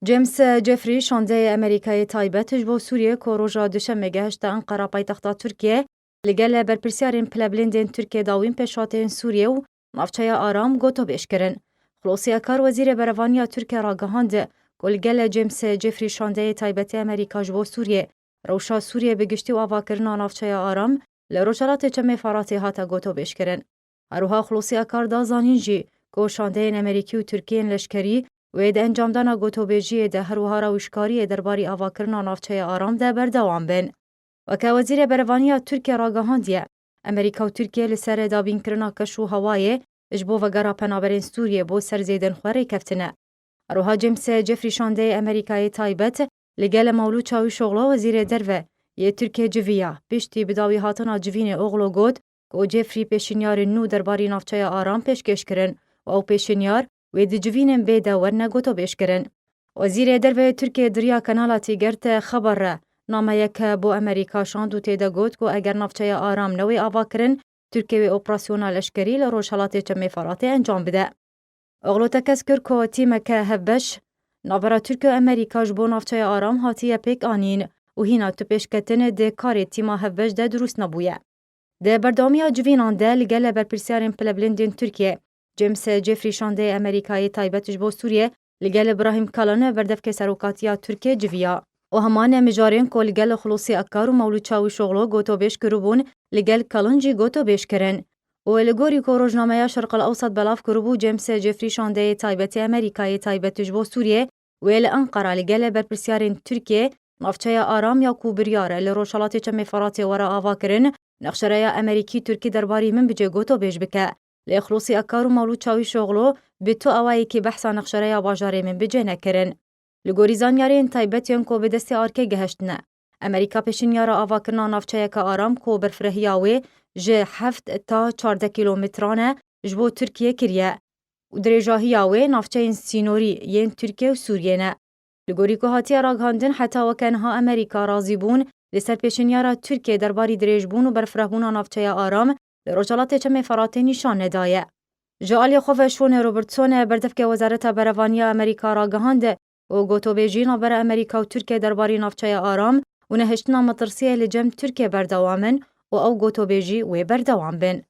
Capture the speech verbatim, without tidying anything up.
James Jeffrey, şandeyê Amerîkayê taybet ji bo Sûriyê ku roja Duşemê gehişte Enqera paytexta Tirkiyê, li gel berpirsyarên pilebilindên Tirkiyê dawîn pêşhateyên Sûriyê û navçeya Aram gotobêj kirin. Xulosî Akar, wezîrê berevaniya Tirkiyê ragihand ku li gel James Jeffrey, şandeyê taybetê Amerîka ji bo Sûriyê, rewşa Sûriyê bi giştî û avakirina navçeya Aram li Rojhelatê Çemê Feratê hate gotobêj kirin. Her wiha Xulosî Akar da zanîn jî ku şandeyên Amerîkî û Tirkî yên leşkerî wê di encamdana gotobêjiyê de her wiha rawişkariyê derbarî avakirina navçeya Aram de berdewam bin. Weke wezîrê berevaniya Tirkiyê ragihandiye, Amerîka û Tirkiye li ser dabînkirina keş û hewayê ji bo vegera penaberên Sûriyê bo ser zêdên xwe rêkeftine. Her wiha James Jeffrey, şandeyê Amerîkayê taybet, li gel Mewlûd Çawîşoxlu, wezîrê derve yê Tirkiyê civiya. Piştî bi dawî hatina civînê Oxlo got ku Jeffrey pêşinyarên nû derbarî navçeya Aram pêşkêş kirin û ew pêşinyar wê di civînên bê de werine gotobêj kirin. Wezîrê derve yê Tirkiyê di riya kanala Tîgert Xeber re nameyeke bo Amerîka şand û tê de got ku eger navçeya Aram newê avakirin, Tirkiye wê operasyona leşkerî li Rojhelatê Çemê Feratê encam bide. Oxlo tekez kir ku tîmeke hevbeş navbera Tirkiye û Amerîka ji bo navçeya Aram hatiye pêk anîn û hîna tu pêşketin di karê tîma hevbeş de dirust nebûye. Di berdewamiya civînan de li gel berpirsyarên pilebilindên Tirkiye, James Jeffrey, şandeyê Amerîkayê taybet ji bo Sûriyê, li gel Ibrahim Kalin, berdevkê serokatiya Tirkiye civiya. Û heman mijarên ku li gel Xulosî Akar û Mewlûd Çawîşoxlu gotobêj kiribûn, li gel Kalin jî gotobêj kirin. Û li gorî ku rojnameya Şerq el Ewsat belav kiribû, James Jeffrey, şandeyê taybetê Amerîkayê taybet ji bo Sûriyê, wê li Enqera li gel berpirsyarên Tirkiyê navçeya Aram ya ku biryar e li Rojhelatê Çemê Feratê were avakirin, nexşereya Amerîkî Tirkî derbarî Minbicê gotobêj bike. Lê Xulosî Akar û Mewlûd Çawîşoxlu bi tu awayekî behsa nexşereya bajarê Minbicê nekirin. Li gorî zanyariyên taybet yên ku bi destê arkê gehiştine, Amerîka pêşinyara avakirina navçeyeke aram ku berfirehîya wê ji heft ta çardeh kîlometran e, ji bo Tirkiye kiriye û dirêjahiya wê navçeyên sînorî yên Tirkiye û Sûriyê ne. Li gorî ku hatiye ragihandin, heta weke niha Amerîka razîbûn li ser pêşinyara Tirkiye derbarî dirêjbûn û berfirehbûna navçeya aram li Rojhelatê Çemê Feratê nîşan nedaye. Ji aliyê xwe ve Shone Robertson, berdevkê Wezareta Berevaniya Amerîka ragihand û gotobêjî navbera Amerîka û Tirkiye derbarî navçeya aram û nehiştina metirsiyê li cem Tirkiye berdewam in û ew gotobêjî wê berdewam bin.